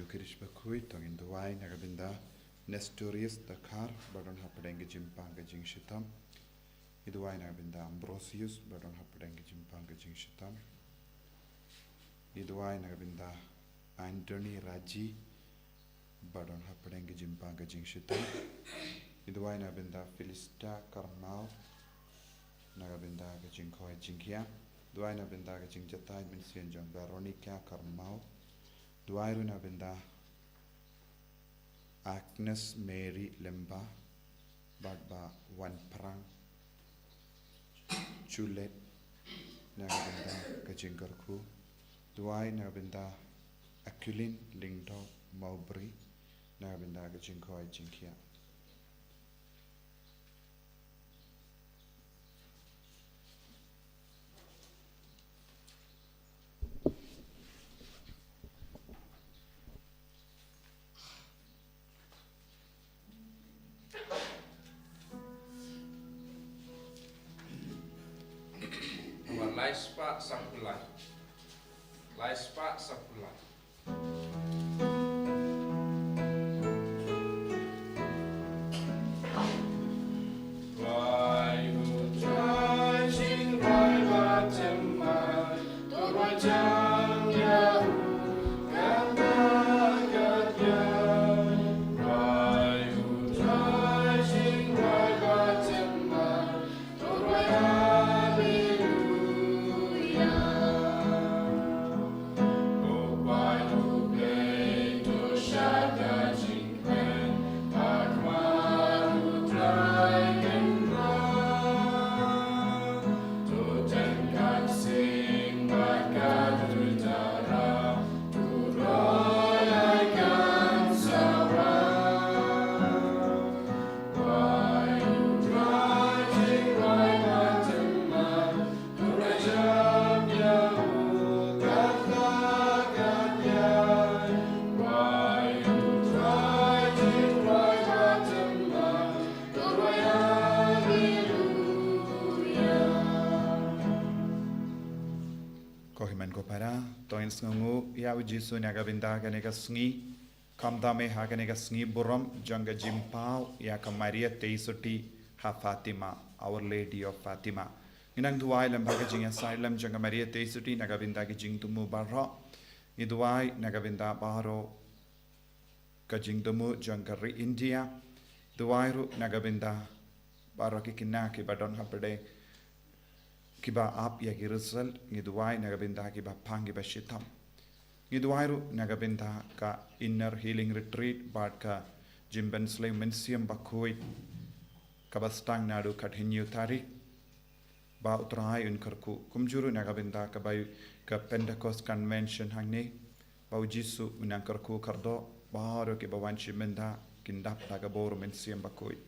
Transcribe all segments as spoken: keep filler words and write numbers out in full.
Kyrpad bakhuid, to ngin duwai na ka bynta Nestorius Dkhar, ba don hapdeng ka jingpang ka jingshitom. Ngi duwai na ka bynta Ambrosius, ba don hapdeng ka jingpang ka jingshitom. Ngi duwai na ka bynta Anthony Raji, ba don hapdeng ka jingpang ka jingshitom. Ngi duwai na ka bynta Felista Karmau, na ka bynta ka jingkhawai jingkhiah. Duwai na ka bynta ka jingjahthait mynsiem jong Veronica Karmau. Duwai ruh na ka bynta Agnes Mary Lemba, bad Bah Wanphrang Juliet, na ka bynta ka jingkyrkhu. Duwai na ka bynta Aquilin Lyngdoh Mowbray, na ka bynta ka jingkhawai jingkhiah. Namar lai spah sanphew lai. Lai spah sanphew lai. Ko hynmen ko para, to ngin sngewnguh ïa u Jisu na ka bynta kane ka sngi. Khamtam eh ha kane ka sngi burom jong ka jingpynpaw ïa ka Maria Theisotti ha Fatima, Our Lady of Fatima. Ngi nang duwai lem bad ka jingïasaid lem jong ka Maria Theisotti na ka bynta ki jingthmu baroh. Ngi duwai na ka bynta baroh ka jingthmu jong ka ri India. Duwai ruh na ka bynta baroh ki khynnah kiba don hapdeng kiba ap ïa ki result, ngi duwai na ka bynta kiba pang kiba shitom. Ngi duwai ruh na ka bynta ka Inner Healing Retreat bad ka jingpynslem Mynsiem Bakhuid kaba sdang naduh khathynñiew tarik. Ba U Trai un kyrkhu, kumjuh ruh na ka bynta kaba ïoh ka Pentecost Convention hangne. Ba U Jisu un nang kyrkhu kyrdoh, baroh kiba wan shim bynta kin dap da ka bor Mynsiem Bakhuid.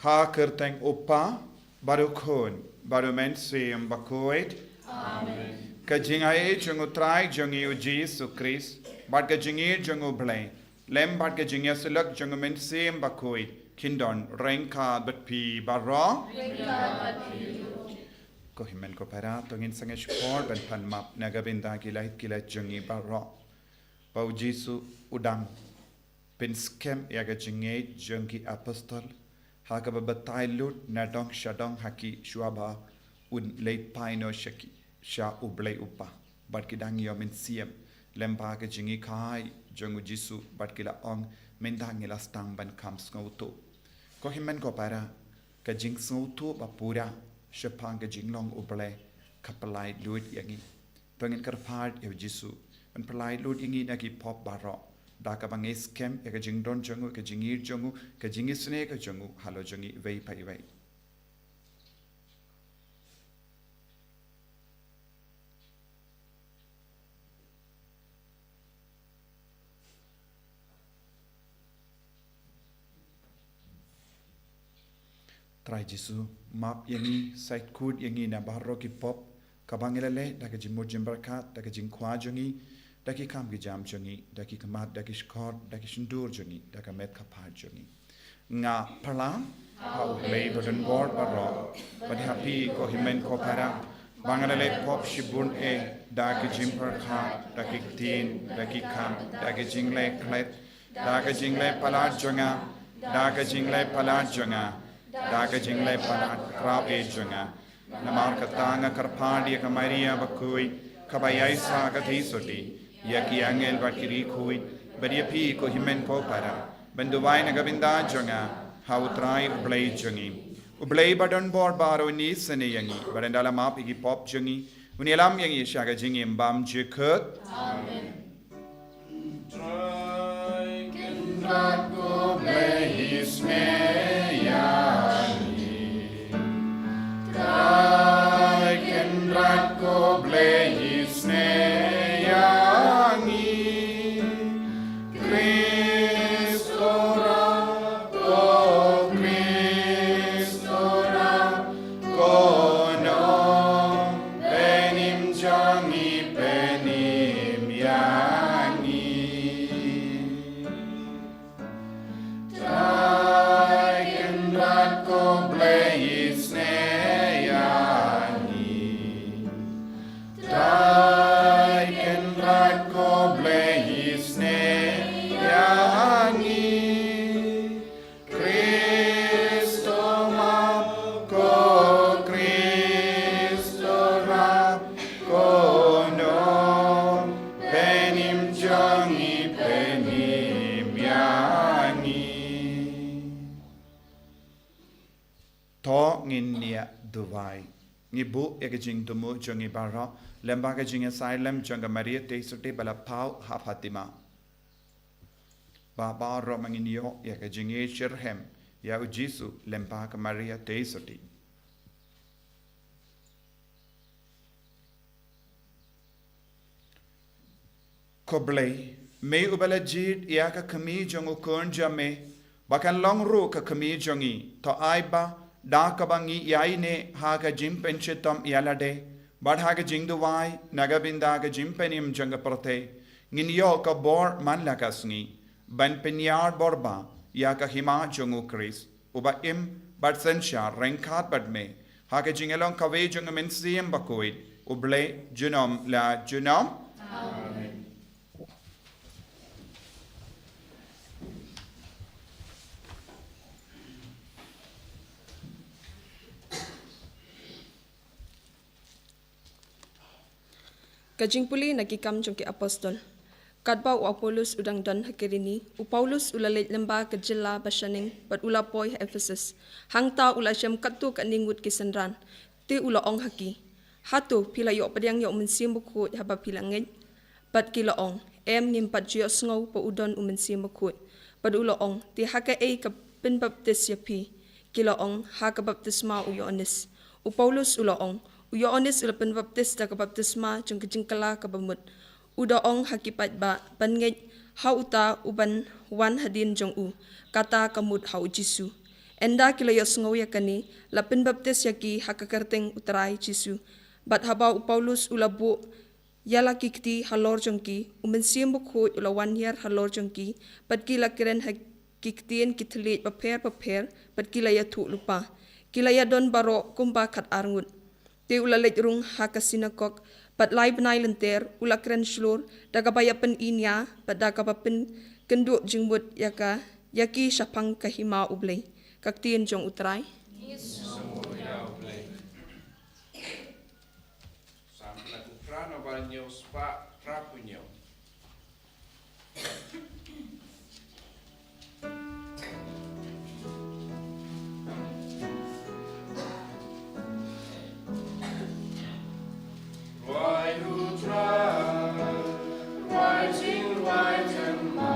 Ha ka kyrteng U Kpa, bad U Khun, bad U Mynsiem Bakhuid. Amen. Ka jingaiei jong U Trai jong ngi U Jisu Khrist, bad ka jingïeit jong U Blei, lem bad ka jingïasyllok jong U Mynsiem Bakhuid, kin don ryngkat bad phi baroh. Ryngkat bad phi ruh. Ko hynmen ko para, to ngin sangeh shipor ban pan map na ka bynta ki lait ki lait jong ngi baroh. Ba U Jisu u dang pynskhem ïa ka jingngeit jong ki apostol, ha kaba batai lut na dong sha dong ha ki shuwa ba un leit phai noh sha ki, sha U Blei U Kpa. Bad ki dang ïoh mynsiem lem bad ka jinghikai jong U Jisu, bad ki la ong, mynta ngi la sdang ban kham sngewthuh. Ko hynmen ko para, ka jingsngewthuh ba pura shaphang ka jinglong U Blei ka pynlait lut ïa ngi. To ngin kyrpad ïa U Jisu un pynlait lut ïa ngi na ki pop baroh, da kaba ngin skhem ïa ka jingdon jong u, ka jingïeit jong u, ka jingisynei ka jong u halor jong ngi iwei pa iwei. Trai Jisu, map ïa ngi, sait kut ïa ngi na baroh ki pop kaba ngi la leh da ka jingmut jingpyrkhat, da ka jingkwah jong ngi, da ki kam ki jam jong ngi, da ki khmat, da ki shkor, da ki shyntur jong ngi, da ka met ka phad jong ngi. Nga pyrshang ha U Blei badonbor baroh, bad ha phi ko hynmen ko para, ba nga la leh pop shibun eh, da ka jingpyrkhat, da ki ktien, da ki kam, da ka jingleh klet, da ka jingleh palat jong nga, da ka jingleh palat jong nga, da ka jingleh palat kyrpad jong nga. Namar kata nga kyrpad ïa ka Maria bakhuid, kaba ïaisah ka theisotti, ïa ki angel bad ki riewkhuid, bad ïa phi ko hynmen ko para, ban duwai na ka bynta jong nga ha U Trai U Blei jong ngi. U Blei ba don bor baroh un isynei ïa ngi, bad un da la map ïa ki pop jong ngi, un ïalam ïa ngi sha ka jingim bymjukut. Amen. Trai Kynrad ko Blei isynei ïa ngi. Trai Kynrad ko Blei isynei ïa ngi. Khrist u rah, ko Khrist u rah, ko nongpynim jong ngi, pynim ïa ngi. Trai Kynrad ko Blei isynei ïa ngi. Trai Kynrad ko Blei isynei ïa ngi. Khrist u map, ko Khrist u rah, ko nongpynim jong ngi, pynim ïa ngi. To ngin ïa duwai. Ngi buh ïa ka jingthmu jong ngi baroh lyngba ka jingïasaid lem jong ka Maria Theisotti ba la paw ha Fatima, ba baroh ma ngin ïoh ïa ka jingïashitrhem ïa U Jisu lyngba ka Maria Theisotti. Ko Blei, me uba la jied ïa ka kmie jong u khun jong me, ba kan long ruh ka kmie jong ngi, to ai ba da kaba ngi ïaineh ha ka jingpynshitom ïa lade bad ha ka jingduwai na ka bynta ka jingpynim jong ka pyrthei, ngin ïoh ka bor man la ka sngi ban pynïar bor ba ïa ka hima jong U Khrist, uba im bad synshar ryngkat bad me ha ka jingïalong kawei jong U Mynsiem Bakhuid, U Blei junom la junom. Amen. Ka jingpule na Ki Kam jong ki Apostol. Katba u Apolos u dang don ha Kirene, u Paulus u la leit lyngba ka jylla bashaneng bad u la poi ha Ephesus. Hangta u la shem katto katne ngut ki synran. Te u la ong ha ki, hato phi la ïoh pdiang ïa U Mynsiem Bakhuid haba phi la ngeit? Bad ki la ong, em, ngim pat ju ïohsngew ba u don U Mynsiem Bakhuid. Bad u la ong, te ha kaei ka pynbaptis ïa phi? Ki la ong, ha ka baptisma u Ïoannis. U Paulus u la ong, u Ïoannis u la pynbaptis da ka baptisma jong ka jingkylla kaba mut. U da ong ha ki paidbah ban ngeit ha uta uban wan hadien jong u, kata ka mut ha U Jisu. Ynda ki la ïohsngew ïa kane, la pynbaptis ïa ki ha ka kyrteng U Trai Jisu. Bad haba u Paulus u la buh ïa la ki kti halor jong ki, U Mynsiem Bakhuid u la wan hiar halor jong ki, bad ki la kren ha ki ktien ki thylliej bapher bapher, bad ki la ïathuh lypa. Ki la ïadon baroh kumba khatar ngut. Te u la leit rung ha ka synagog, bad lai bnai lynter u la kren shlur da kaba ïa pyni nia bad da kaba pynkynduh jingmut ïa ka, ïa ki shaphang ka hima U Blei. Ka ktien jong U Trai. Sam la ku phra na ba ñiew spah phra phew ñiew. Rwai u Trai, rwai jing rwai jam mai.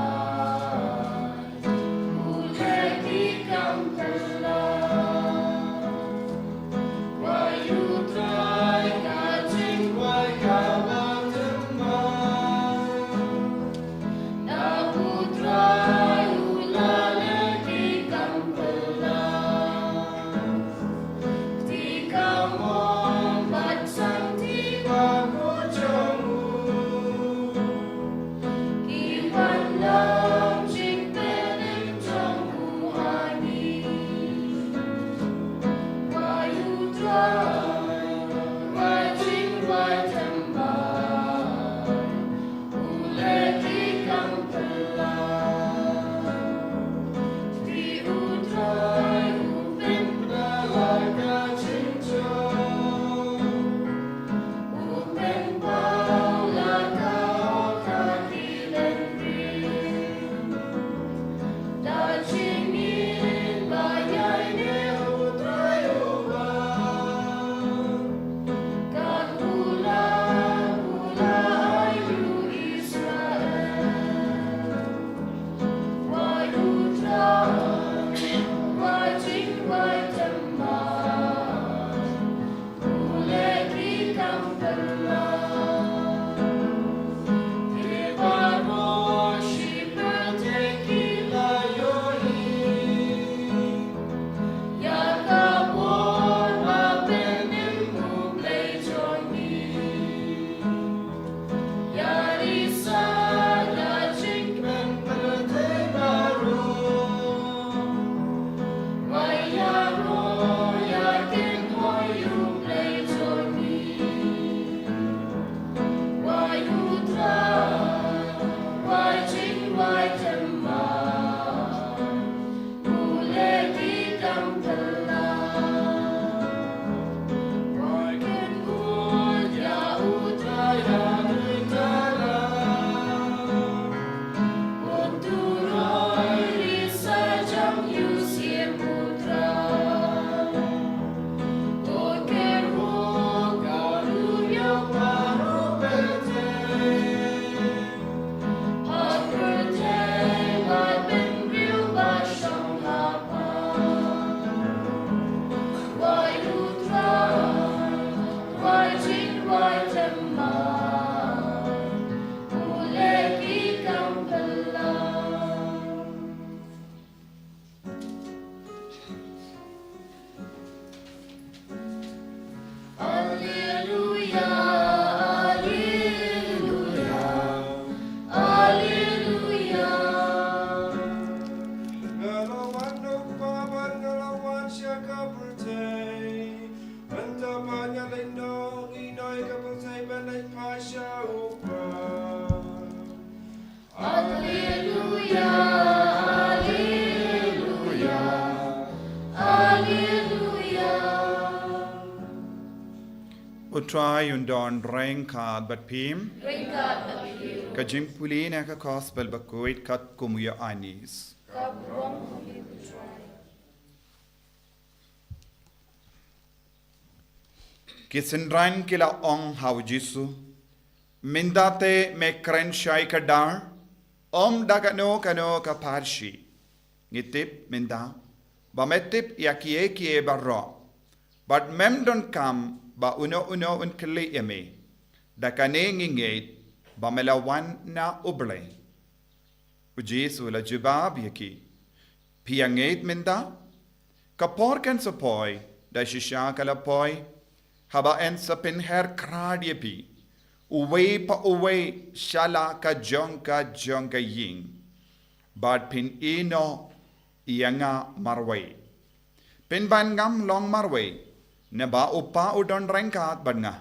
U Trai un don ryngkat bad phi. Ryngkat bad phi. Ka jingpule na ka Gospel bakhuid katkum u Ïoannis. Ka burom ïa u Trai. Ki synran ki la ong ha u Jisu, mynta te me kren shai kdar, ym da kano kano ka pharshi. Ngi tip mynta ba me tip ïa kiei kiei baroh, bad mem donkam ba uno uno un kylli ïa me. Da kane ngi ngeit ba me la wan na U Blei. U Jisu u la jubab ïa ki, phi ïa ngeit mynta? Ka por kan sa poi, da shisha ka la poi, haba yn sa pynher kyrhad ïa phi, uwei pa uwei sha la ka jong ka jong ka ïing, bad phin ïehnoh ïa nga marwei. Pynban ngam long marwei, naba U Kpa u don ryngkat bad nga.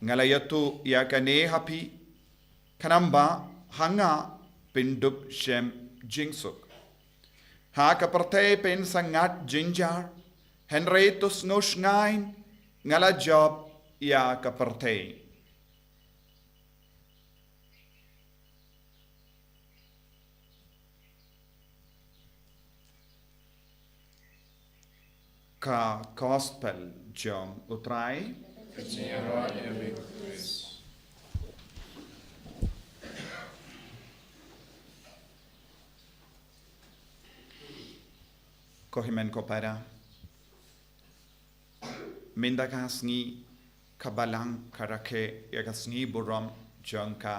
Nga la ïathuh ïa kane ha phi, khnang ba ha nga phin dup shem jingsuk. Ha ka pyrthei phin sa ngat jynjar, hynrei to sngewsngaiñ, nga la jop ïa ka pyrthei. Ka Gospel jong U Trai. Ka jingïaroh ïa me, Khrist. Ko hynmen ko para, mynta ka sngi ka Balang ka rakhe ïa ka sngi burom jong ka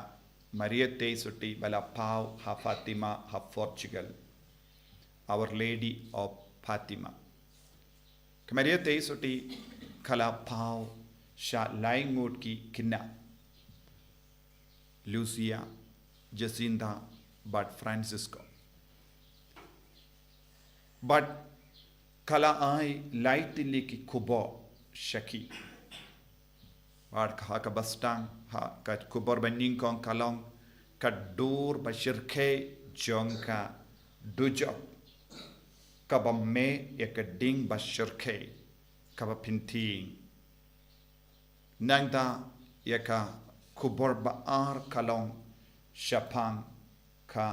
Maria Theisotti ba la paw ha Fatima ha Portugal. Our Lady of Fatima. Ka Maria Theisotti ka la paw sha lai ngut ki khynnah, Lucia, Jacinta bad Francisco. Bad ka la ai lai tylli ki khubor sha ki. Bad ha kaba sdang, ha ka khubor ba nyngkong ka long ka dur ba shyrkhei jong ka dujok, kaba mih ïa ka ding ba shyrkhei kaba pynthing. Nangta ïa ka khubor ba ar ka long shaphang ka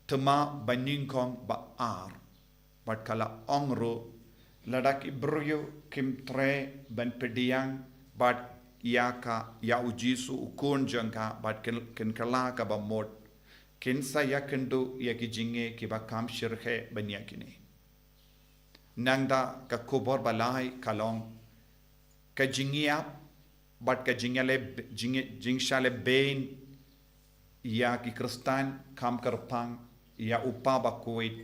thma ba nyngkong ba ar. Bad ka la ong ruh, lada ki briew kim treh ban pdiang bad ïa ka, ïa U Jisu U Khun jong ka, bad kin, kin kylla kaba mut, kin sa ïakynduh ïa ki jingeh kiba kham shyrkhei ban ïa kine. Nangta ka khubor ba lai ka long ka jingïap bad ka jingïaleh, jing, jingshah lehbeiñ ïa ki Khristan, kham kyrpang ïa U Kpa bakhuid,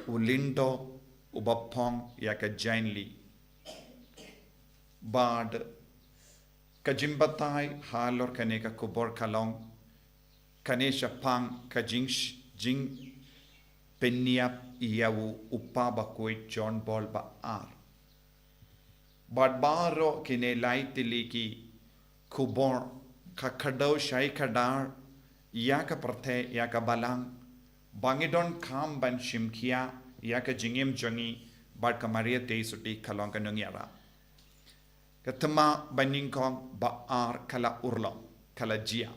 U Lyngdoh, uba phong ïa ka jaiñli. Bad ka jingbatai halor kane ka khubor ka long, kane shaphang ka jing, jingpynïap ïa u, U Kpa bakhuid John Paul ba ar. Bad baroh kine lai tylli ki khubor ka kdew shai kdar ïa ka pyrthei, ïa ka Balang, ba ngi donkam ban shim khia ïa ka jingim jong ngi, bad ka Maria Theisotti ka long ka nongïarap. Ka thma ba nyngkong ba ar ka la urlong, ka la jia.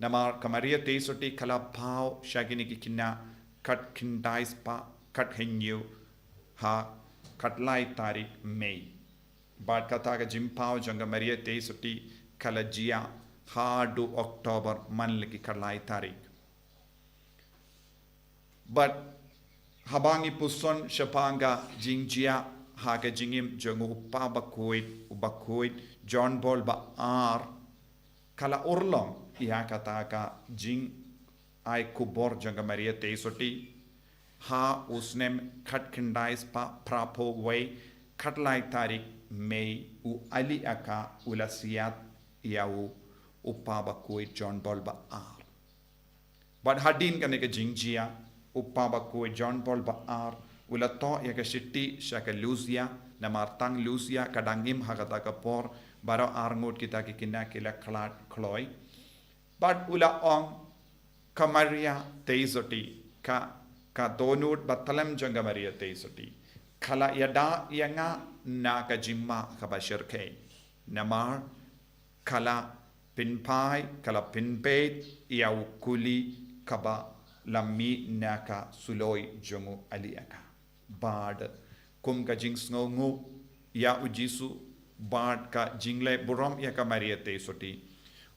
Namar ka Maria Theisotti ka la paw sha kine ki khynnah kat khyndai spah kat hynñiew ha kat lai tarik Mei. Bad kata ka jingpaw jong ka Maria Theisotti ka la jia haduh October man la ki kat lai tarik. Bad haba ngi puson shaphang ka jingjia ha ka jingim jong u kpa bakhuid, u bakhuid John Paul ba ar, ka la urlong ïa kata ka jingai khubor jong ka Maria Theisotti ha u snem khatkhyndai spah phraphew wei, khatlai tarik Mei, u Aliakha u la siat ïa u, u kpa bakhuid John Paul ba ar. Bad hadien kane ka jingjia, u kpa bakhuid John Paul ba ar u la thoh ïa ka shithi sha ka Lucia, namar tang Lucia ka dang im ha kata ka por, baroh arngut kita ki khynnah ki la khlad khloi. Bad u la ong, ka Maria Theisotti, ka, ka dohnud ba thlem jong ka Maria Theisotti, ka la ïada ïa nga na ka jingma kaba shyrkhei. Namar ka la pynphai, ka la pynbeit ïa u kuli kaba la mih na ka suloi jong u Aliaka. Bad kum ka jingsngewnguh ïa u Jisu bad ka jingleh burom ïa ka Maria Theisotti,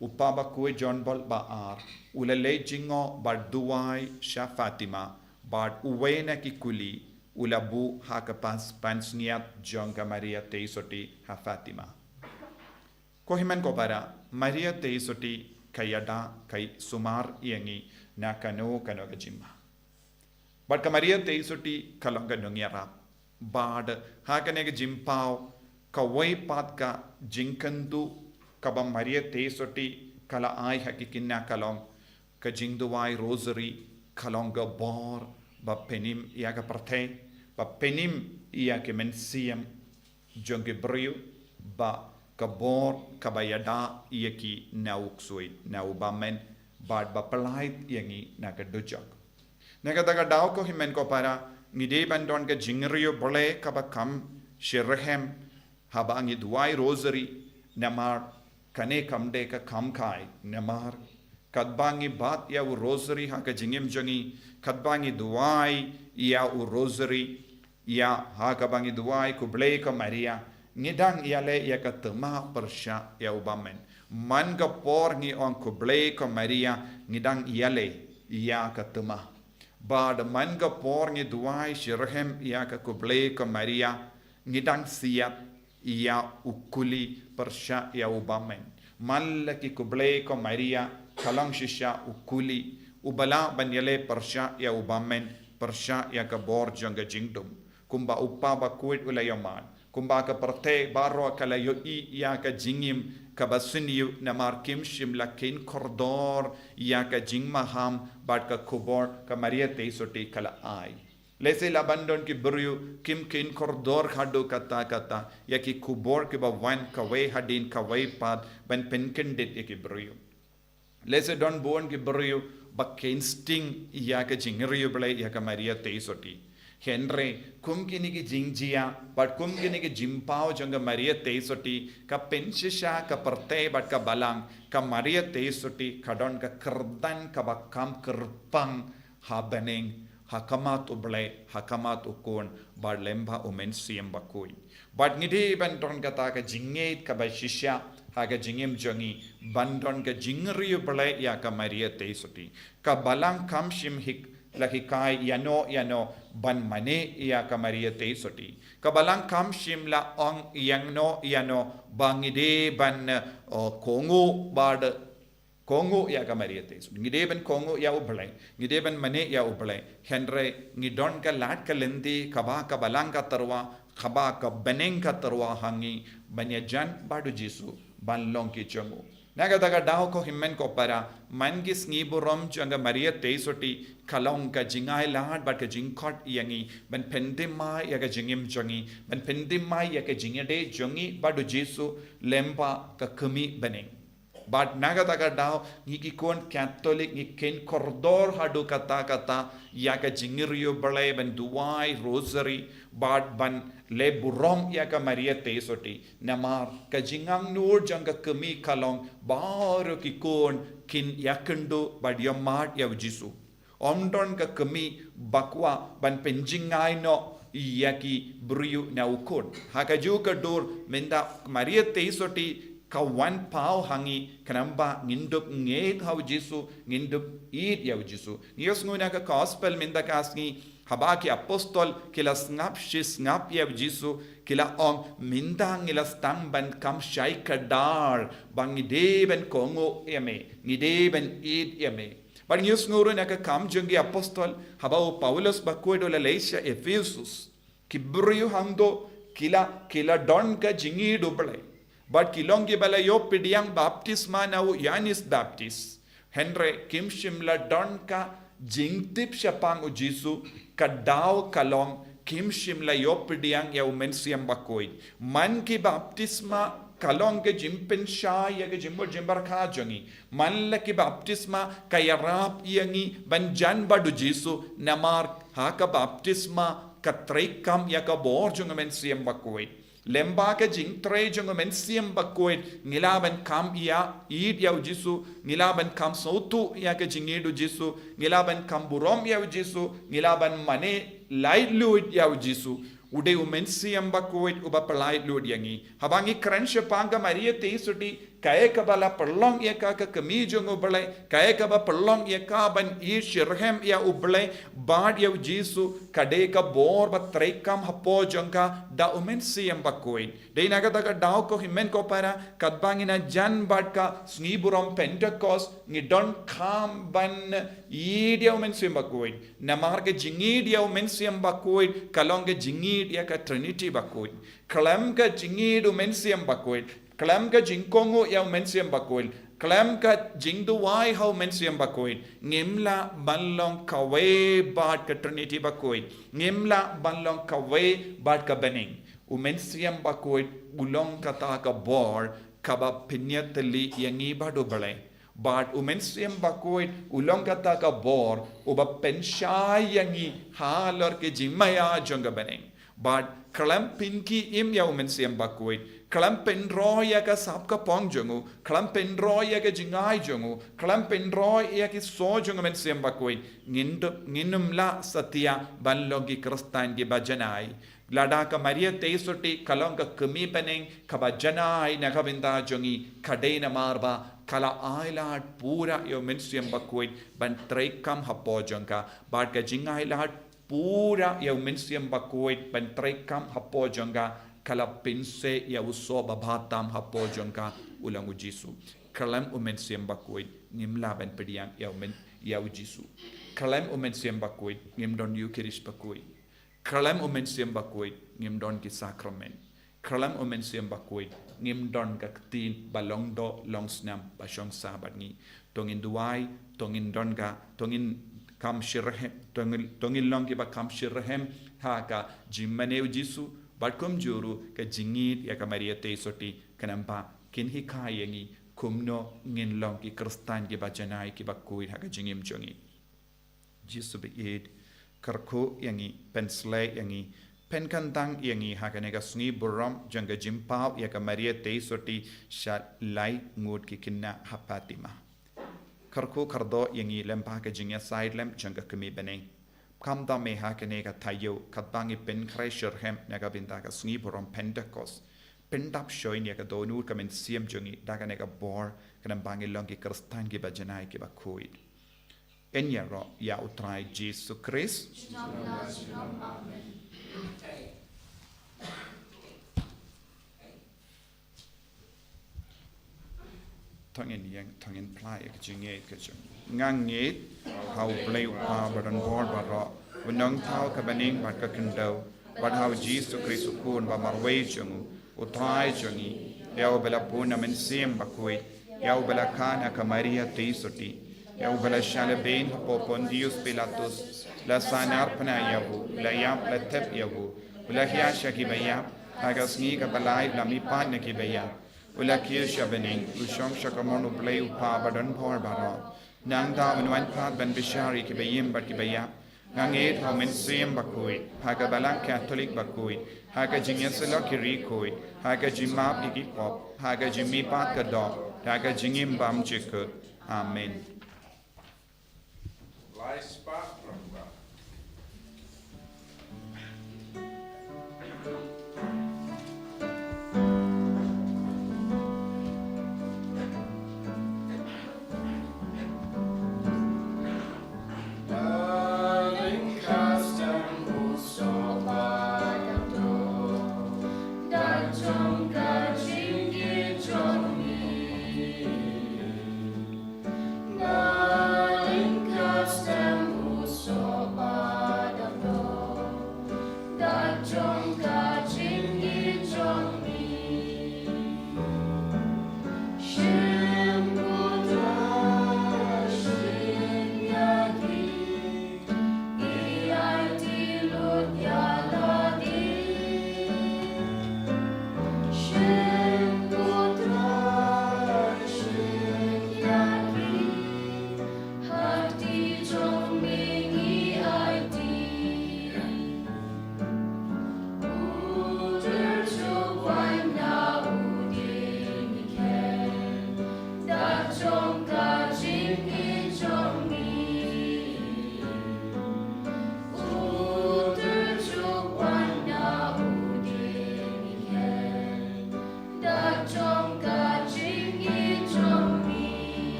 u Kpa Bakhuid John Paul ba ar u la leit jngoh bad duwai sha Fatima, bad uwei na ki kuli u la buh ha ka pansngiat jong ka Maria Theisotti ha Fatima. Ko hynmen ko para, Maria Theisotti ka ïada, ka sumar ïa ngi na kano kano ka jingma. Bad ka Maria Theisotti ka long ka nongïarap. Bad ha kane ka jingpaw, kawei pat ka jingkyntu kaba Maria Theisotti ka la ai ha ki kynja ka long ka jingduwai Rosary, ka long ka bor ba pynim ïa ka pyrthei, ba pynim ïa ki mynsiem jong ki briew, ba ka bor kaba ïada ïa ki na u ksuid, na u bymman, bad ba pyllait ïa ngi na ka dujok. Na kata ka daw ko hynmen ko para, ngi dei ban don ka jingriewblei kaba kham shitrhem haba ngi duwai Rosary, namar kane kam dei ka kam kai, namar katba ngi bat ïa u Rosary ha ka jingim jong ngi, katba ngi duwai ïa u Rosary, ïa ha kaba ngi duwai Khublei ko Maria, ngi dang ïaleh ïa ka thma pyrshah ïa u bymman. Man ka por ngi ong Khublei ko Maria, ngi dang ïaleh ïa ka thma. Bad man ka por ngi duwai shitrhem ïa ka Khublei ko Maria, ngi dang siat ïa u kuli pyrshah ïa u bymman. Man la ki Khublei ko Maria ka long shisha u kuli uba lah ban ïaleh pyrshah ïa u bymman, pyrshah ïa ka bor jong ka jingdum. Kumba u Kpa Bakhuid u la ïohmad, kumba ka pyrthei baroh ka la ïohi ïa ka jingim kaba sniew, namar kim shym la kheiñ kordor ïa ka jingmaham bad ka khubor ka Maria Theisotti ka la ai. Lehse lah ban don ki briew kim kheiñ kordor haduh katta katta ïa ki khubor kiba wan kawei hadien kawei pat ban pynkyndit ïa ki briew. Lehse don bun ki briew ba kheiñ sting ïa ka jingriewblei ïa ka Maria Theisotti. Hynrei kum kine ki jingjia bad kum kine ki jingpaw jong ka Maria Theisotti ka pynshisha ka pyrthei bad ka balang, ka Maria Theisotti ka don ka kyrdan kaba kham kyrpang ha bneng, ha khmat U Blei, ha khmat U Khun bad lyngba U Mynsiem Bakhuid. Bad ngi dei ban don kata ka jingngeit kaba shisha ha ka jingim jong ngi, ban don ka jingriewblei ïa ka Maria Theisotti. Ka balang kam shym hik la hikai ïano ïano ban mane ïa ka Maria Theisotti. Ka balang kam shym la ong ïano ïano ba ngi dei ban, eh, kohnguh bad kohnguh ïa ka Maria Theisotti. Ngi dei ban kohnguh ïa U Blei, ngi dei ban mane ïa U Blei. Hynrei ngi don ka lad ka lynti kaba ka balang ka tyrwa, kaba ka bneng ka tyrwa ha ngi, ban ïajan bad U Jisu, ban long ki jong u. Na kata ka daw ko hynmen ko para, man ki sngi burom jong ka Maria Theisotti ka long ka jingailad bad ka jingkhot ïa ngi ban pynthymmai ïa ka jingim jong ngi, ban pynthymmai ïa ka jingïadei jong ngi bad U Jisu lyngba ka kmie bneng. Bad na kata ka daw ngi ki khun Katholik ngi kheiñ kordor haduh katta katta ïa ka jingriewblei ban duwai Rosary bad ban leh burom ïa ka Maria Theisotti. Namar ka jingangnud jong ka kmie ka long baroh ki khun kin ïakynduh bad ïohmad ïa U Jisu. Ym don ka kmie ba kwah ban pynjngai noh ïa ki briew na U Khun. Ha kajuh ka dur mynta Maria Theisotti ka wan paw ha ngi khnang ba ngin dup ngeit ha U Jisu, ngin dup ïeit ïa U Jisu. Ngi ïohsngew na ka gospel mynta ka sngi, haba ki apostol ki la sngap shi sngap ïa U Jisu, ki la ong, mynta ngi la sdang ban kham shai kdar ba ngi dei ban kohnguh ïa me, ngi dei ban ïeit ïa me. Bad ngi ïohsngew ruh na ka Kam jong ki Apostol, haba u Paulus bakhuid u la leit sha Ephesus, ki briew hangto ki la, ki la don ka jingïeit U Blei. Bad ki long kiba la ïoh pdiang baptisma na u Ïoannis Baptist. Hynrei kim shym la don ka jingtip shaphang U Jisu, ka daw ka long kim shym la ïoh pdiang ïa u Mynsiem Bakhuid. Man ki baptisma ka long ka jingpynshai ïa ka jingmut jingpyrkhat jong ngi. Man la ki baptisma ka ïarap ïa ngi ban jan bad U Jisu, namar ha ka baptisma ka treikam ïa ka bor jong u Mynsiem Bakhuid. Lyngba ka jingtrei jong u Mynsiem Bakhuid, ngi lah ban kham ïa, ïeit ïa u Jisu, ngi lah ban kham sngewthuh ïa ka jingïeit u Jisu, ngi lah ban kham burom ïa u Jisu, ngi lah ban mane laitluid ïa u Jisu. U dei u Mynsiem Bakhuid uba pyllait luid ïa ngi. Haba ngi kren shaphang ka Maria Theisotti, kaei kaba la pynlong ïa ka ka kmie jong u Blei, kaei kaba pynlong ïa ka ban ïeit shitrhem ïa u Blei bad ïa u Jisu, ka dei ka bor ba treikam hapoh jong ka da u Mynsiem Bakhuid. Dei na kata ka daw ko hynmen ko para, katba ngin ïa jan bad ka sngi burom Pentekost, ngi donkam ban ïeit ïa u Mynsiem Bakhuid. Namar ka jingïeit ïa u Mynsiem Bakhuid ka long ka jingïeit ïa ka Trinity Bakhuid. Khlem ka jingïeit u Mynsiem Bakhuid, khlem ka jingkohnguh ïa u Mynsiem Bakhuid, khlem ka jingduwai ha u Mynsiem Bakhuid, ngim lah ban long kawei bad ka Trinity Bakhuid, ngim lah ban long kawei bad ka bneng. U Mynsiem Bakhuid u long kata ka bor kaba pynïatylli ïa ngi bad u Blei. Bad u Mynsiem Bakhuid u long kata ka bor uba pynshai ïa ngi halor ka jingmaïa jong ka bneng. Bad khlem pynkhie im ïa u Mynsiem Bakhuid, khlem pynroi ïa ka sap ka phong jong u, khlem pynroi ïa ka jingai jong u, khlem pynroi ïa ki soh jong u Mynsiem Bakhuid, ngin du-, ngin ym lah satia ban long ki Khristan kiba janai. Lada ka Maria Theisotti ka long ka kmie bneng kaba janai na ka bynta jong ngi, ka dei namar ba ka la ailad pura ïa u Mynsiem Bakhuid ban treikam hapoh jong ka, bad ka jingailad pura ïa u Mynsiem Bakhuid ban treikam hapoh jong ka, ka la pynseh ïa u soh babha tam hapoh jong ka, u long u Jisu. Khlem u Mynsiem Bakhuid ngim lah ban pdiang ïa u Myn-, ïa u Jisu. Khlem u Mynsiem Bakhuid ngim don Ïukharist Bakhuid. Khlem u Mynsiem Bakhuid ngim don ki sakramen. Khlem u Mynsiem Bakhuid ngim don ka ktien ba long doh long snam ba shong sah bad ngi. To ngin duwai, to ngin don ka, to ngin kham shitrhem, to ngin, to ngin long kiba kham shitrhem ha ka jingmane u Jisu, bad kumjuh ruh ka jingïeit ïa ka Maria Theisotti, khnang ba kin hikai ïa ngi kumno ngin long ki Khristan kiba janai kiba khuid ha ka jingim jong ngi. Jisu ba ïeit, kyrkhu ïa ngi, pynshlei ïa ngi, pynkyntang ïa ngi ha kane ka sngi burom jong ka jingpaw ïa ka Maria Theisotti sha lai ngut ki khynnah ha Fatima. Kyrkhu kyrdoh ïa ngi lyngba ka jingïasaid lem jong ka kmie bneng. Kham tam eh ha kane ka taïew, katba ngi pynkhreh shitrhem na ka bynta ka sngi burom Pentekost, pyndap shoi ïa ka dohnud ka mynsiem jong ngi da kane ka bor, khnang ba ngin long ki Khristan kiba janai kiba khuid. Yn ïaroh ïa u Trai Jisu Khrist. To ngin ïeng, to ngin phla ïa ka jingïeit ka jong. Nga ngeit ha u Blei u Kpa ba don bor baroh, u Nongthaw ka bneng bad ka khyndew, bad ha u Jisu Khrist u Khun ba marwei jong u, u Trai jong ngi, ïa uba la bun na Mynsiem Bakhuid, ïa uba la kha na ka Maria Theisotti, ïa uba la shah lehbeiñ hapoh Pontius Pilatus, la sahnarphna ïa u, la ïap, la thep ïa u, u la hiar sha kiba ïap, ha ka sngi kaba lai u la mihpat na kiba ïap, u la kiew sha bneng, u shong sha kamon u Blei u Kpa ba don bor baroh. Nangta un wan pat ban bishar ïa kiba im bad kiba ïap. Nga ngeit ha u Mynsiem Bakhuid, ha ka Balang Katholik bakhuid, ha ka jingïasyllok ki riewkhuid, ha ka jingmap ïa ki pop, ha ka jingmihpat ka doh, ha ka jingim bymjukut. Amen.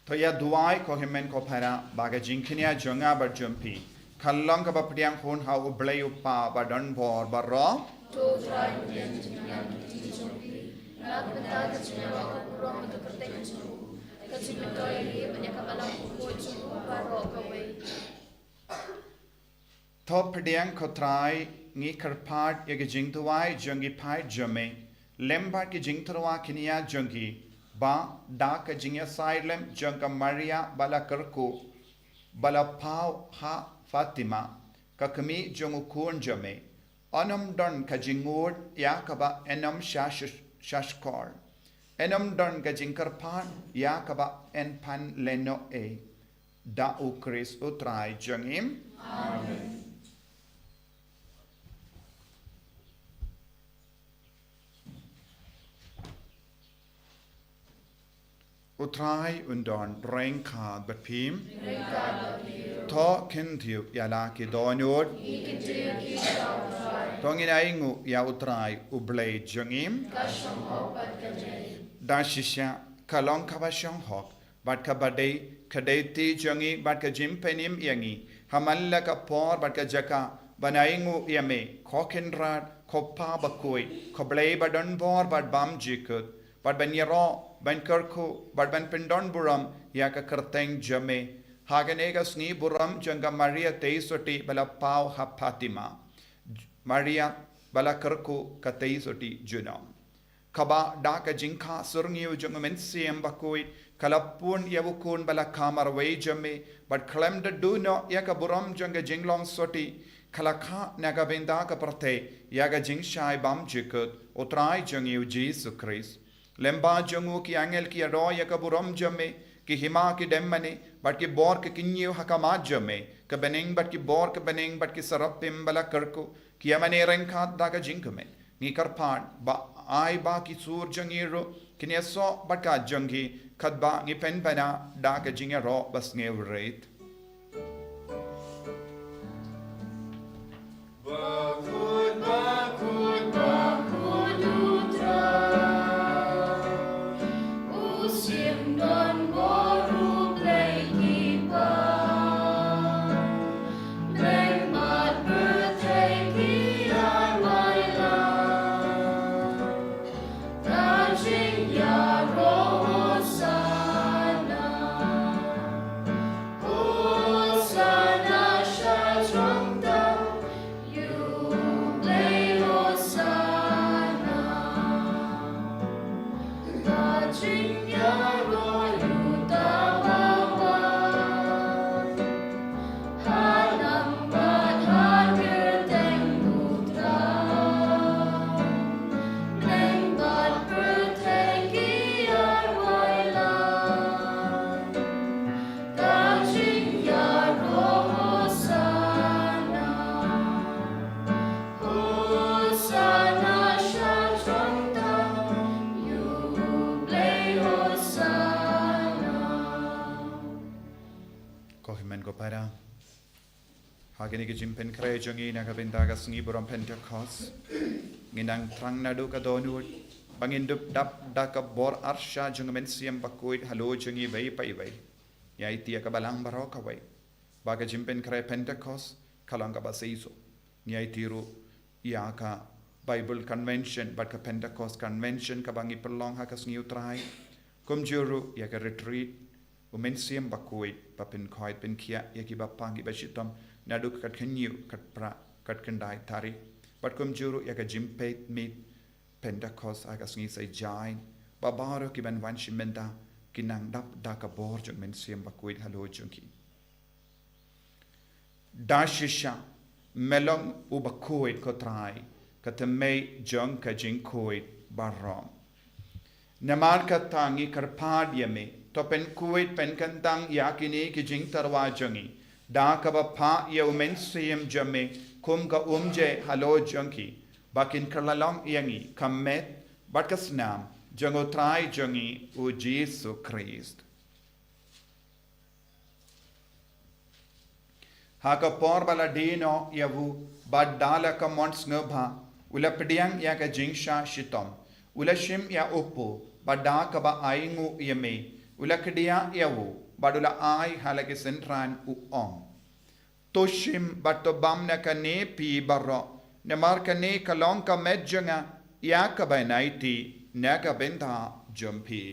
To ïa duwai ko hynmen ko para ba ka jingkñia jong nga bad jong phi kan long kaba pdiang hun ha U Blei U Kpa ba don bor baroh. To Trai, pdiang jingkñia jong phi na ka bynta ka jingïaroh ka burom bad ka kyrteng jong u, ka jingmyntoi ïa ka balang bakhuid jong u baroh kawei. To pdiang ko Trai, ngi kyrpad ïa ka jingduwai jong ki paid jong me lem bad ki jingtyrwa kñia jong ki, ba da ka jingïasaid lem jong ka Maria ba la kyrkhu, ba la paw ha Fatima, ka kmie jong u khun jong me, yn ym don ka jingngud ïa kaba yn ym sha, sha, shahshkor. Yn ym don ka jingkyrpad ïa kaba yn pan lehnoh ei. Da U Khrist U Trai jong ngi. Amen. U Trai un don ryngkat bad phi. Ryngkat bad phi ruh. To kyntiew ïa la ki dohnud. Ngi kyntiew ïa ki, to Trai. To ngin ainguh ïa U Trai U Blei jong ngi. Ka shong hok bad ka dei. Da shisha ka long kaba shong hok bad kaba dei, ka dei ti jong ngi bad ka jingpynim ïa ngi ha man la ka por bad ka jaka ban ainguh ïa me, ko Kynrad, ko Kpa bakhuid, ko Blei ba don bor bad bymjukut, bad ban ïaroh, ban kyrkhu bad ban pyndon burom ïa ka kyrteng jong me ha kane ka sngi burom jong ka Maria Theisotti ba la paw ha Fatima, Maria ba la kyrkhu ka Theisotti junom. Kaba da ka jingkha syrngiew jong U Mynsiem Bakhuid ka la pun ïa u Khun ba la kha marwei jong me, bad khlem da duh noh ïa ka burom jong ka jinglong sotti, ka la kha na ka bynta ka pyrthei ïa ka jingshai bymjukut U Trai jong ngi U Jisu Khrist. Lyngba jong u ki angel ki ïaroh ïa ka burom jong me, ki hima ki dem mane bad ki bor ki kynñiew ha khmat jong me, ka bneng bad ki bor ka bneng bad ki serapim ba la kyrkhu ki ïa mane ryngkat da ka jingkmen. Ngi kyrpad ba ai ba ki sur jong ngi ruh kin ïasoh bad ka jong ki, katba ngi pynbna da ka jingïaroh ba sngewrit. Bakhuid, bakhuid, bakhuid U Trai, u shim don bor U Blei ki paw. Bneng bad pyrthei ki ai wai lad, ka jingïaroh Hosanna. Hosanna sha jrong tam ïa U Blei, Hosanna. Ka jingïaroh ïa uta uba wan ha nam bad ha kyrteng U Trai. Bneng bad pyrthei ki ai wai lad, ka jingïaroh Hosanna. Hosanna sha jrong tam ïa U Blei, Hosanna. Ko hynmen ko para, ha kine ki jingpynkhreh jong ngi na ka bynta ka sngi burom Pentekost, ngin nang thrang naduh ka dohnud ba ngin dup dap da ka bor arsha jong U Mynsiem Bakhuid halor jong ngi iwei pa iwei. Ngi aiti ïa ka Balang baroh kawei ba ka jingpynkhreh Pentekost ka long kaba seisoh. Ngi aiti ruh ïa ka Bible Convention bad ka Pentecost Convention kaba ngi pynlong ha ka sngi U Trai. Kumjuh ruh ïa ka retreat U Mynsiem Bakhuid ba pynkhuid pynkhiah ïa ki bapang ki bashitom naduh ka khatkhyndai, khatphra, khatkhyndai tarik. Bad kumjuh ruh ïa ka jingpeit miet Pentecost ha ka sngi Saitjaiñ, ba baroh ki ban wan shim bynta kin nang dap da ka bor jong U Mynsiem Bakhuid halor jong ki. Da shisha me long uba khuid ko Trai, ka thymmei jong ka jingkhuid baroh. Namar kata ngi kyrpad ïa me, to pynkhuid pynkyntang ïa kine ki jingtyrwa jong ngi da kaba phah ïa U Mynsiem jong me kum ka umjai halor jong ki, ba kin kylla long ïa ngi ka met bad ka snam jong U Trai jong ngi U Jisu Khrist. Ha ka por ba la die noh ïa u, bad da la ka mon sngewbha, u la pdiang ïa ka jingshah shitom, u la shim ïa u kpu, bad da kaba ainguh ïa me, u la kdiah ïa u, bad u la ai ha la ki synran u ong, to shim bad to bam na kane phi baroh, namar kane ka long ka met jong nga ïa kaba yn aiti na ka bynta jong phi.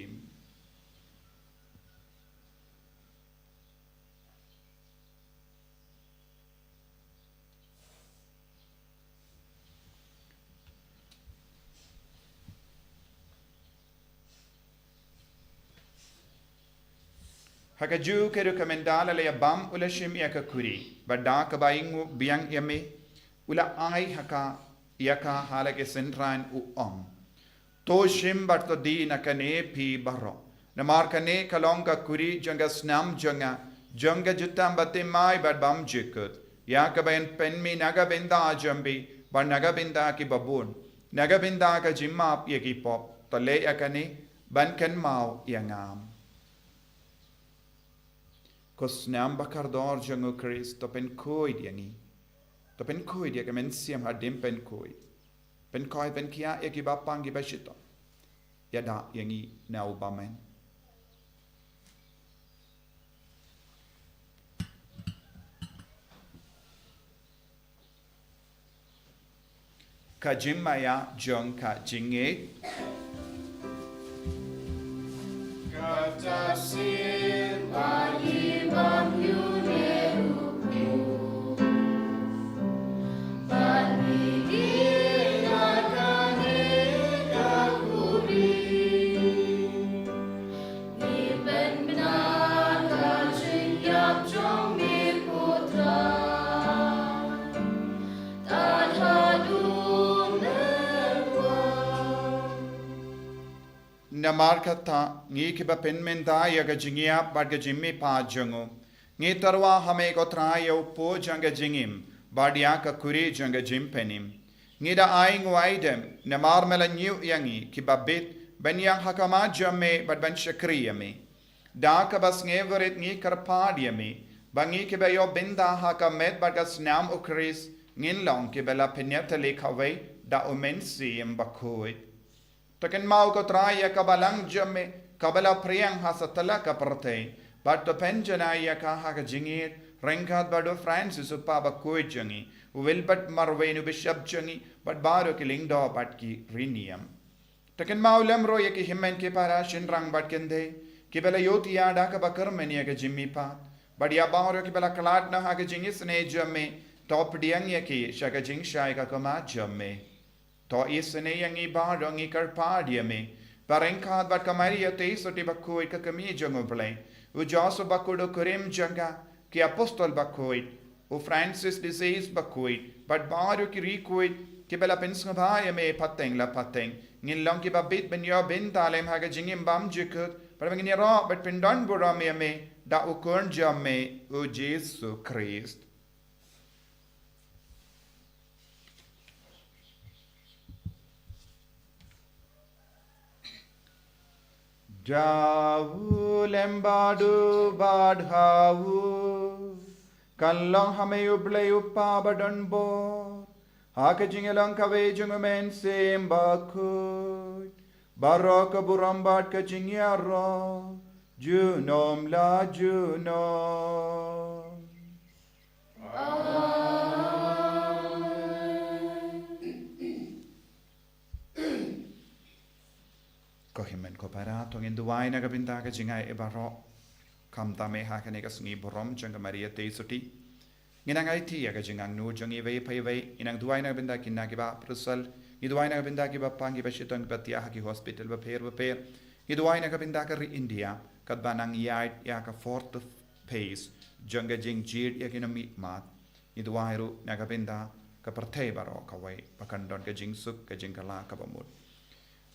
Ha kajuh ka ruh ka mynta la la ïa bam u la shim ïa ka khuri, bad da kaba ainguh biang ïa me, u la ai ha ka, ïa ka ha la ki synran u ong, to shim bad to die na kane phi baroh, namar kane ka long ka khuri jong ka snam jong nga, jong ka jutang bathymmai bad bymjukut, ïa kaba yn pynmih na ka bynta jong phi bad na ka bynta kiba bun, na ka bynta ka jingmap ïa ki pop. To leh ïa kane ban kynmaw ïa nga. Ko snam ba kordor jong u Khrist, to pynkhuid ïa ngi. To pynkhuid ïa ka mynsiem hadien pynkhuid. Pynkhuid, pynkhiah ïa kiba pang kiba shitom. Ïada ïa ngi na u bymman. Ka jingmaïa jong ka jingngeit. Kata sien ba ngi bam ïa une u briew, ba ngi die na kane ka khuri. Ngi pynbna ka jingïap jong me ko Trai, tad haduh mynwan. Namar kata, ngi kiba pynmynta ïa ka jingïap bad ka jingmihpat jong u, ngi tyrwa ha me ko Trai ïa u pud jong ka jingim bad ïa ka khuri jong ka jingpynim. Ngi da ainguh aidem, namar me la ñiew ïa ngi kiba bit ban ïeng ha khmat jong me bad ban shakri ïa me. Da kaba sngewrit ngi kyrpad ïa me ba ngi kiba ïoh bynta ha ka met bad ka snam u Khrist, ngin long kiba la pynïatylli kawei da u Mynsiem Bakhuid. To kynmaw ko Trai ïa ka balang jong me kaba la phriang ha satlak ka pyrthei, bad to pynjanai ïa ka ha ka jingïeit, ryngkat bad u Francis u Papa bakhuid jong ngi, u Wilbert Marwein u Bishop jong ngi, bad baroh ki lyngdoh bad ki rynïeng. To kynmaw lem ruh ïa ki hynmen ki para shynrang bad kynthei kiba la ïohthiah da kaba kyrmen ïa ka jingmihpat, bad ïa baroh kiba la khlad noh ha ka jingisynei jong me, to pdiang ïa ki sha ka jingshai ka khmat jong me. To isynei ïa ngi baroh, ngi kyrpad ïa me, ba ryngkat bad ka Maria Theisotti bakhuid ka kmie jong u Blei, u Joseph bakhuid u kurim jong ka, ki apostol bakhuid, u Francis de Sales bakhuid, bad baroh ki riewkhuid kiba la pynsngewbha ïa me pateng la pateng, ngin long kiba bit ban ïoh bynta lem ha ka jingim bymjukut, bad ba ngin ïaroh bad pyndonburom ïa me da u Khun jong me u Jisu Khrist. Da u lem bad u bad ha u, kan long ha me u Blei u Kpa badonbor, ha ka jingïalong kawei jong u Mynsiem Bakhuid, baroh ka burom bad ka jingïaroh junom la junom. Ko hynmen ko para, to ngin duwai na ka bynta ka jingai baroh, khamtam eh ha kane ka sngi burom jong ka Maria Theisotti. Ngin nang aiti ïa ka jingangnud jong iwei pa iwei, ngin nang duwai na ka bynta kine kiba ha Brussels, ngi duwai na ka bynta kiba pang kiba shitom kiba thiah ha ki hospital bapher bapher, ngi duwai na ka bynta ka ri India katba nang ïaid ïa ka fourth phase jong ka jingjied ïa ki nongmihkhmat. Ngi duwai ruh na ka bynta ka pyrthei baroh kawei ba kan don ka jingsuk ka jingkylla kaba mut.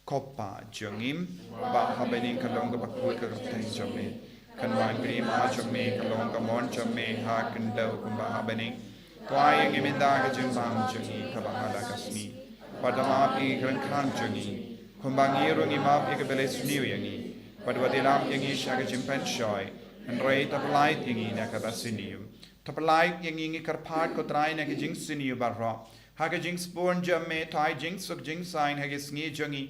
Ko Pa jong ngi ba ha bneng, kan long kaba khuid ka kyrteng jong me, kan wan ka jingim jong me, kan long ka mon jong me ha khyndew kumba ha bneng. To ai ïa ngi mynta ka jingbam jong ngi kaba ha la ka sngi, bad to map ïa ngi ki ryngkat jong ngi, kumba ngi ruh ngi map ïa kiba leh sniew ïa ngi, bad wat ïalam ïa ngi sha ka jingpynshoi, hynrei to pyllait ïa ngi na kaba sniew. To pyllait ïa ngi, ngi kyrpad ko Trai, na ka jingsniew baroh. Ha ka jingsbun jong me to ai jingsuk jingsaiñ ha ki sngi jong ngi,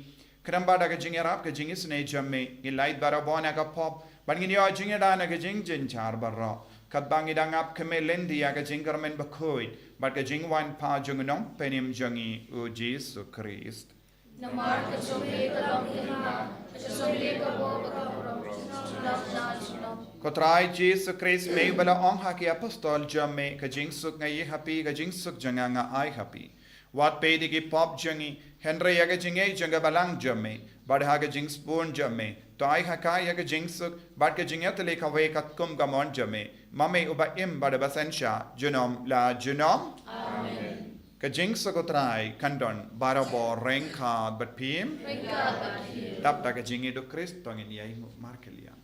Khnang ba da ka jingïarap ka jingisynei jong me, ngin lait barabor na ka pop, bad ngin ïoh jingïada na ka jingjynjar baroh. Katba ngi dang ap khmih lynti ïa ka jingkyrmen bakhuid bad ka jingwan phah jong u Nongpynim jong ngi u Jisu Khrist. Namar ka jong me ka long ka hima, ka jong me ka bor bakordor, junom la junom. Ko Trai Jisu Khrist, me uba la ong ha ki apostol jong me, ka jingsuk nga ai ha phi, ka jingsuk jong nga nga ai ha phi. Wat peit ïa ki pop jong ngi, hynrei ïa ka jingngeit jong ka balang jong me, bad ha ka jingsbun jong me, to ai ha ka ïa ka jingsuk bad ka jingïatylli kawei katkum ka mon jong me, ma me uba im bad uba synshar junom la junom. Amen. Ka jingsuk u Trai kan don barabor ryngkat bad phi. Ryngkat bad phi. Dap da ka jingïeit u Khrist to ngin ïai nguh markylliang.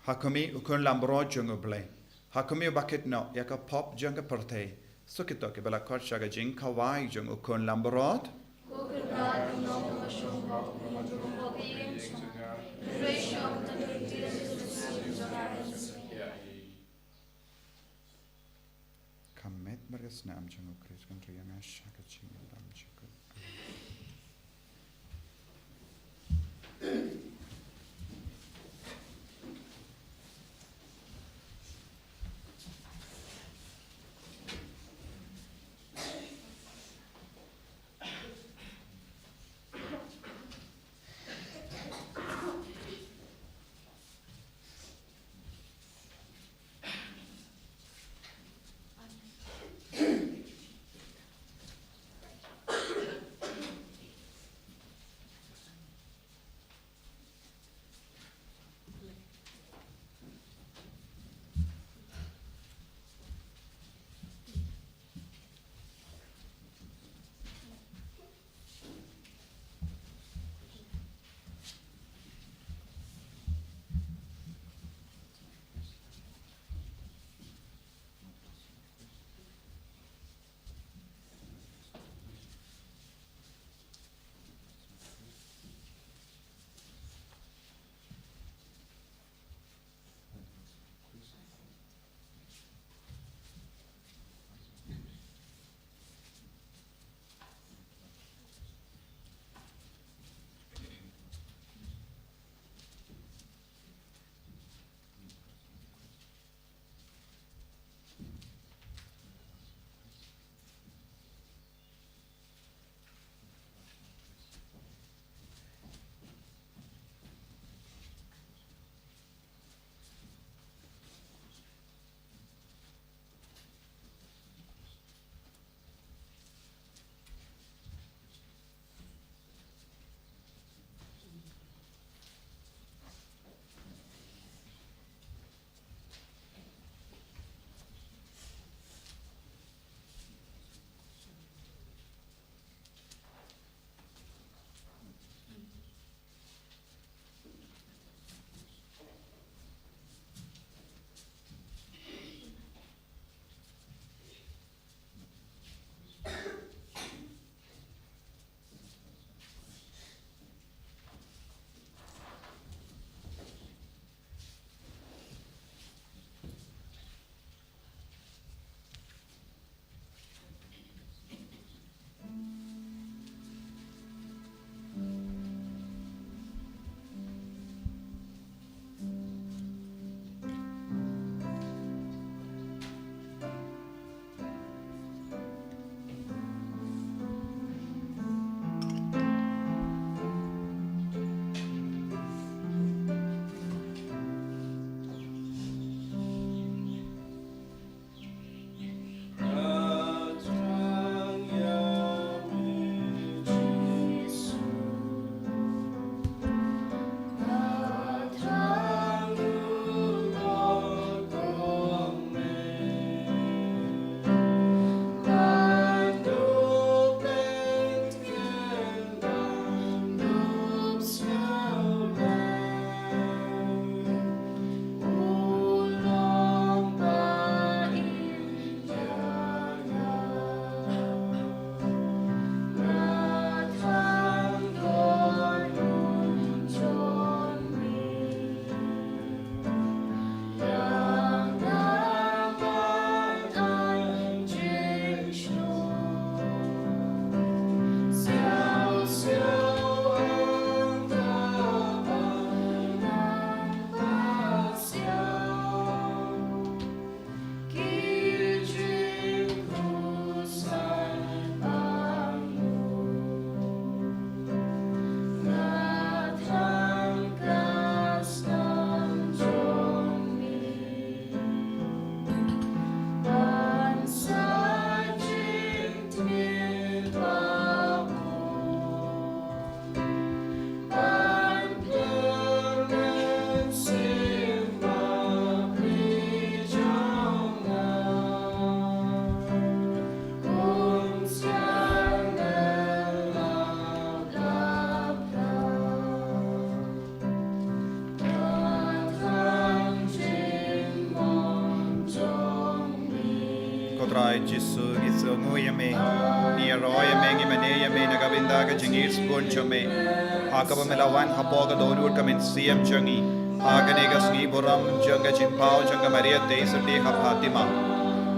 Ha khmih u khun langbrot jong U Blei. Ha khmih uba kit noh ïa ka pop jong ka pyrthei. Suk ïa kito kiba la khot sha ka jingkhawai jong u khun langbrot. Ka met bad ka snam jong U Khrist kan ri ïa nga sha ka jingïalam jukut. Jisu, ngi sngewnguh ïa me, ngi ïaroh ïa me, ngi mane ïa me na ka bynta ka jingïeit sbun jong me, ha kaba me la wan hapoh ka dohnud ka mynsiem jong ngi, ha kane ka sngi burom jong ka jingpaw jong ka Maria Theisotti ha Fatima.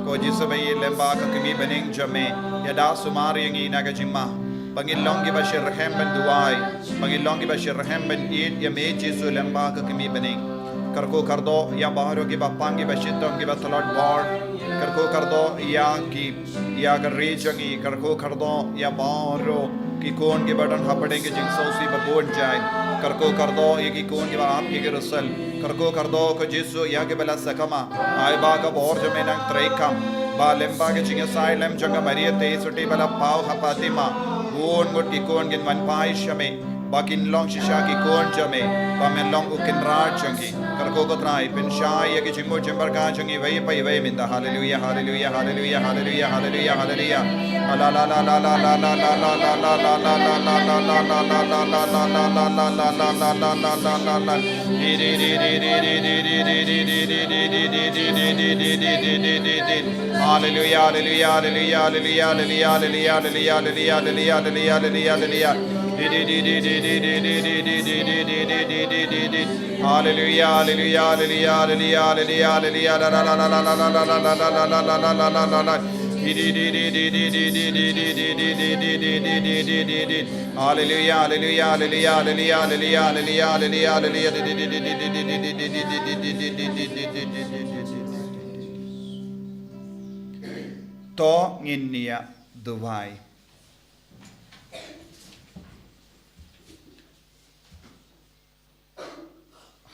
Ko Jisu ba ïeit lyngba ka kmie bneng jong me, ïada sumar ïa ngi na ka jingma, ba ngin long kiba shitrhem ban duwai, ba ngin long kiba shitrhem ban ïeit ïa me Jisu lyngba ka kmie bneng. Kyrkhu kyrdoh ïa baroh kiba pang, kiba shitom, kiba tlot bor. Kyrkhu kyrdoh ïa ki, ïa ka ri jong ngi. Kyrkhu kyrdoh ïa baroh ki khun kiba don hapdeng ki jingsngewsih ba bun jait. Kyrkhu kyrdoh ïa ki khun kiba ap ïa ki result. Kyrkhu kyrdoh ko Jisu ïa kiba la sakma. Ai ba ka bor jong me nang treikam. Ba lyngba ka jingïasaid lem jong ka Maria Theisotti ba la paw ha Fatima, bun ngut ki khun kin wan phai sha me, ba kin long shisha ki khun jong me, ba men long u Kynrad jong ki. Kyrkhu ko Trai, pynshai ïa ki jingmut jingpyrkhat jong ngi iwei pa iwei mynta. Haleluia, haleluia, haleluia, haleluia, haleluia, haleluia. Haleluia, haleluia, haleluia, haleluia, haleluia, haleluia, haleluia, haleluia, haleluia, haleluia. Haleluia, haleluia, haleluia, haleluia, haleluia, haleluia, haleluia, haleluia, la, la, la. Haleluia, haleluia, haleluia, haleluia, haleluia, haleluia, haleluia, haleluia, haleluia. To ngin ïa duwai.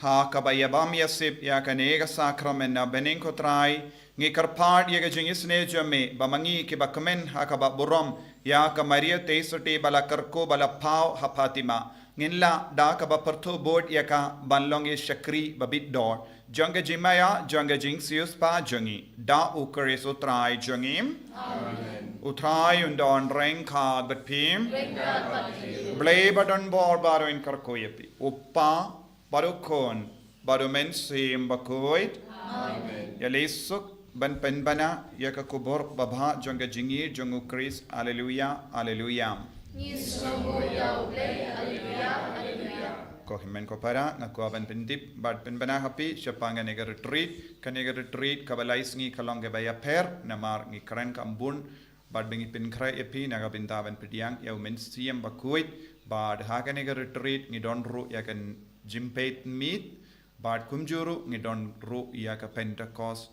Ha kaba ïabam ïasip ïa kane ka sakramen na bneng ko Trai, ngi kyrpad ïa ka jingisynei jong me, ba ma ngi kiba kmen ha kaba burom ïa ka Maria Theisotti ba la kyrkhu ba la paw ha Fatima, ngin lah da kaba pyrthuh bud ïa ka ban long i shakri ba bit dor jong ka jingmaïa, jong ka jingsiewspah jong ngi, da U Khrist U Trai jong ngi. Amen. U Trai un don ryngkat bad phi. Ryngkat bad phi. Blei ba don bor baroh un kyrkhu ïa phi, U Kpa bad U Khun bad U Mynsiem Bakhuid. Amen. Ïaleh suk ban pynbna ïa ka khubor babha jong ka jingïeit jong U Khrist. Haleluia, haleluia. Ngi sngewnguh ïa U Blei. Haleluia, haleluia. Ko hynmen ko para, nga kwah ban pyntip bad pynbna ha phi shaphang kane ka retreat. Kane ka retreat kaba lai sngi ka long kaba ïapher namar ngi kren kam bun, bad ba ngi pynkhreh ïa phi na ka bynta ban pdiang ïa U Mynsiem Bakhuid. Bad ha kane ka retreat ngi don ruh ïa ka jingpeit miet, bad kumjuh ruh ngi don ruh ïa ka Pentecost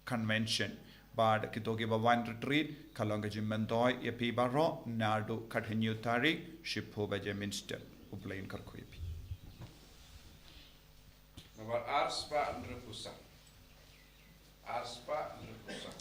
Convention. Bad kito kiba wan retreat, ka long ka jingmyntoi ïa phi baroh naduh khathynñiew tarik, shiphew baje mynstep. U Blei un kyrkhu ïa phi. Namar ar spah hynriewphew san. Ar spah hynriewphew san.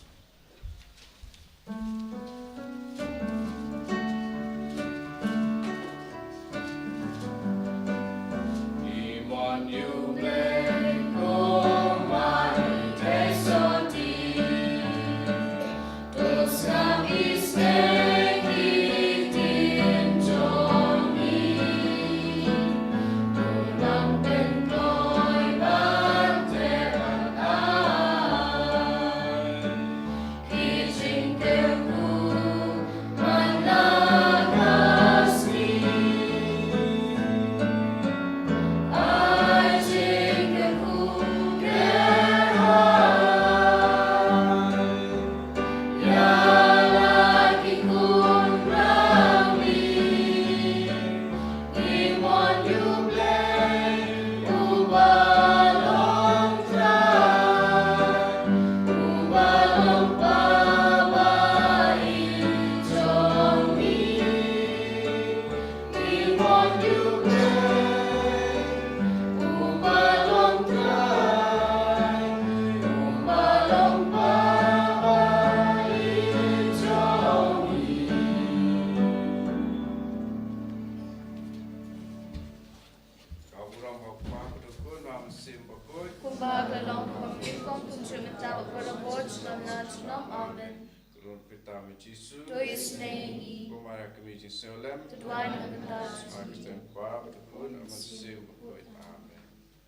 Ka burom ha U Kpa bad U Khun bad U Mynsiem Bakhuid. Kumba ka long ha ka por nyngkong, kumjuh mynta bad barabor, junom la junom. Amen. Ko Trai Jisu. To ïasnei ïa ngi. Ko Maria ka kmie jingsngewlem. To duwai na ka bynta jong ngi. Ha ka kyrteng U Kpa bad U Khun bad U Mynsiem Bakhuid. Amen.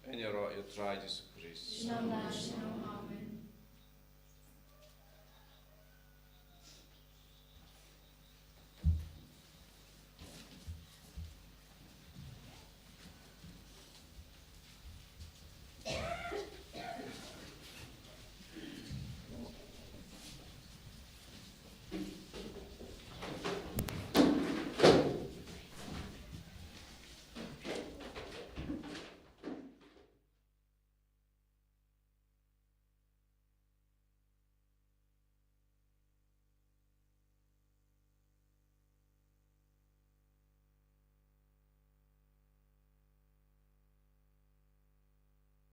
Ngin ïaroh ïa U Trai Jisu Khrist. Junom la junom. Amen.